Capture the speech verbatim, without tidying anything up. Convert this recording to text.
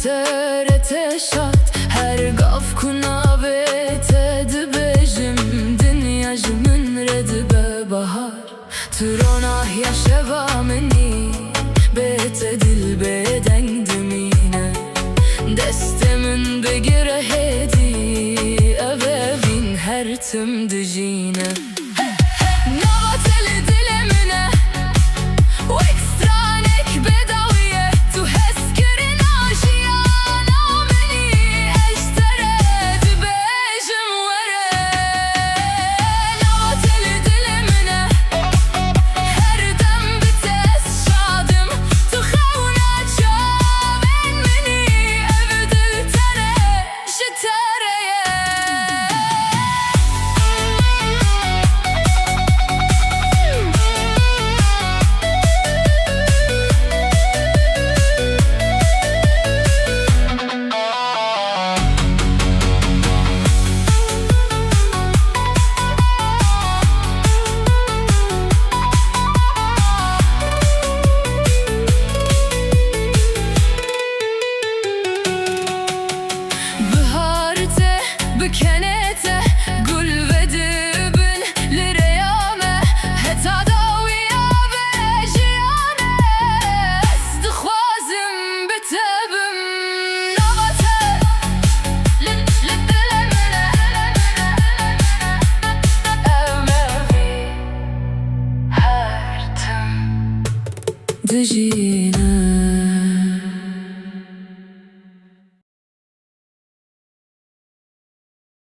T R T şad, her gav ku navê te dibêjim, dinya ji min re dibe bahar. Tu ronahîya şeva min î, bê te dil bêdeng dimîne. Destê min bigire hêdî, ev evîn her tim dijîne. Nava te li dilê min e, wek stranek bêdawî ye. Tu hezkirina jiyana min î, ez ji te re dibêjim were. Nava te li dilê min e, her dem bi te ez şad im. Tu xewna çavên min î, ev dil tenê ji te re ye. Bihar te, bi kenê te, gul vedibin li rêya me, heta dawiya vê jiyanê. Ez dixwazim bi te bim, nava te li, li dilê min e. Ew mevî her tim dijîne.